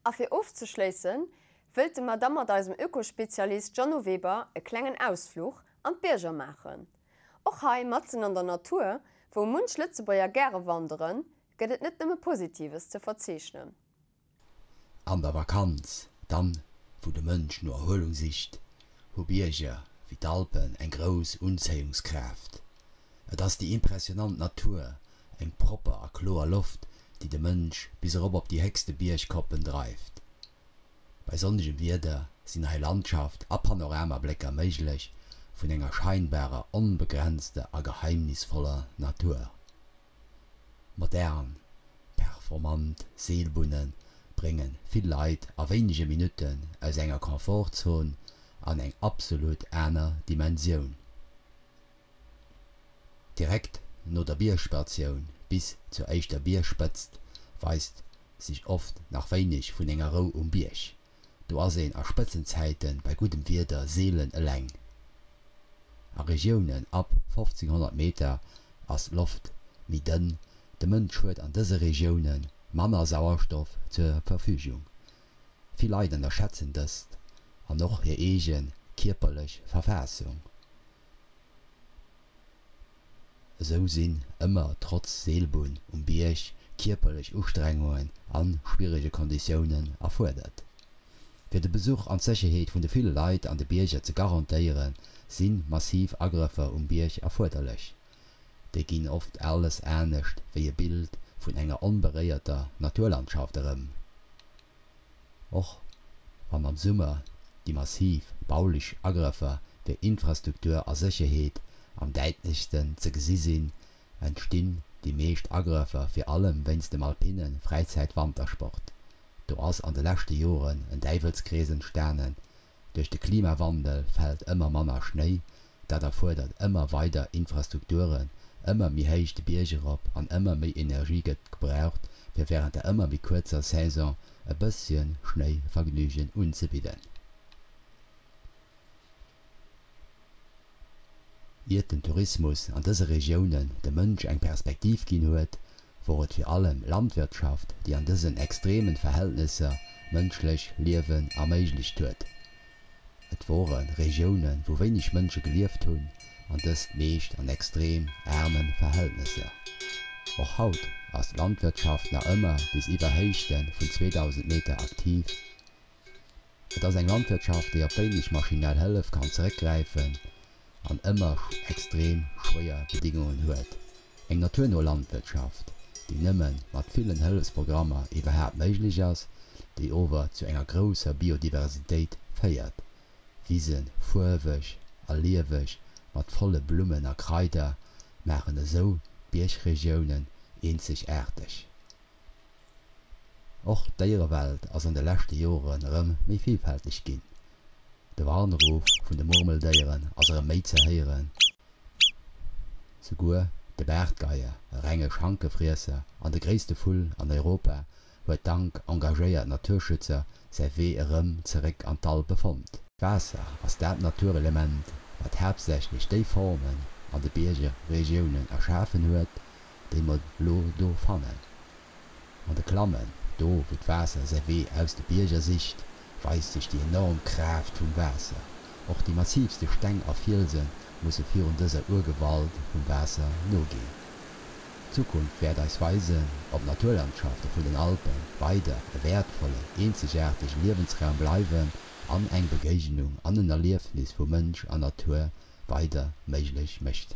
A fir ofzeschléissen, wëllte mer da mat eisem Ökospezialist Jeannot Weber e klengen Ausfluch an d'Bierger maachen. Och hei, matzen an der Natur, wou munch Lëtzebuerger gäre wanderen, gëtt et net nëmme Positives ze verzeechnen. An der Vakanz, dann wou de Mënsch no Erhuelung sicht, hu Bierger wéi d'Alpen eng grouss Unzéiungskraaft. Et ass déi impressionant Natur, eng propper a kloer Loft, déi de Mënsch bis erop op déi héchste Biergkoppen dreift. Bei sonnegem Wieder sinn hei Landschaft a Panoramablécker méiglech vun enger scheinbarer onbegrenzter a geheimnisvoller Natur. Modern, performant Seelbunne brénge vill Leit a wéinege Minutten aus enger Komfortzon an eng absolut aner Dimensioun. Direkt no der Biergstatioun bis zur éischter Biergspëtzt weist sech oft nach wéineg vun enger Rou um Bierg. Do ass een a Spëtzenzäite bei guddem Wieder seelen eleng. A Regiounen ab 1500 Meter ass d'Loft méi dënn, de Mënsch huet an dëse Regioune manner Sauerstoff zur Verfügung. Vill Leit ënnerschätzen dëst an och hir eege kierperlech Verfaassung. Esou sinn ëmmer trotz Seelbunn um Bierg kierperlech Ustrengungen a schwierege Konditiounen erfuerdert. Fir de Besuch an d'Sécherheet vun de ville Leit an de Bierger ze garantéieren, si massiv Agrëffer um Bierg erfuerderlech. Déi ginn oft alles anescht wéi e Bild vun enger onberéierter Naturlandschaft erëm. Och wann am Summer déi massiv baulech Agrëffer fir Infrastruktur a Sécherheet am däitlechsten ze gesi sinn, entstinn déi meescht Agrëffer vir allem wéinst dem alpine Fräizäit-Wantersport. Do ass an de leschte Joren en Däiwelskrees entstanen, Duerch de Klimawandel fält ëmmer manner Schnéi, dat erfuerdert ëmmer weider Infrastrukturen, ëmmer méi héich de Bierg erop an ëmmer méi Energie gëtt gebraucht, fir wärend der ëmmer méi kuerzer Saison e bësschen Schnéivergnügen unzebidden. Iert den Tourismus an dëse Regiounen dem Mënsch eng Perspektiv ginn huet, wor et vir allem Landwirtschaft, déi an dësen extremen Verhältnesser mënschlech Liewen erméiglecht huet. Et wore Regiounen, wou wéineg Mënsche gelieft hunn, an dëst meescht an extrem aarme Verhältnesser. Och haut ass d'Landwirtschaft nach ëmmer bis iwwer Héichte vun 2.000 Meter aktiv. Et ass eng Landwirtschaft, déi op wéineg maschinell Hëllef kann zeréckgräifen an ëmmer extrem schwéier Bedingungen huet. Eng naturno Landwirtschaft, déi nëmme mat villen Hëllefsprogrammer iwwerhaapt méiglech ass, déi ower zu enger grousser Biodiversitéit féiert. Wisen, fuerweg a lieweg mat volle Blummen a Kraider, maachen esou d'Biergregiounen eenzegaarteg. Och d'Déierewelt ass an de leschte Joren erëm méi villfälteg ginn. De Warnruff vun de Murmeldéieren ass erëm méi ze héieren. Souguer de Baartgeier, e renge Schankefriesser an de gréisste Vull an Europa, huet dank engagéiert Naturschützer säi Wee erëm zeréck an d'Alpe fonnt. D'Waasser ass dat Naturelement, wat haaptsächlech déi Formen an de Biergregiounen erschafen huet, déi mer lo do fannen. An de Klammen, do wou d'Waasser säi Wee aus de Bierger sicht, weist sech déi enorm Kraaft vum Waasser. Och déi massiivste Steng a Fielse musse virun dëser Urgewalt vum Waasser noginn. D'Zukunft wäert eis weisen, ob d'Naturlandschafte vun den Alpe weider e wäertvollen, eenzegaartege Liewensraum bleiwen an eng Begéignung an en Erliefnis vu Mënsch an Natur weider méiglech mécht.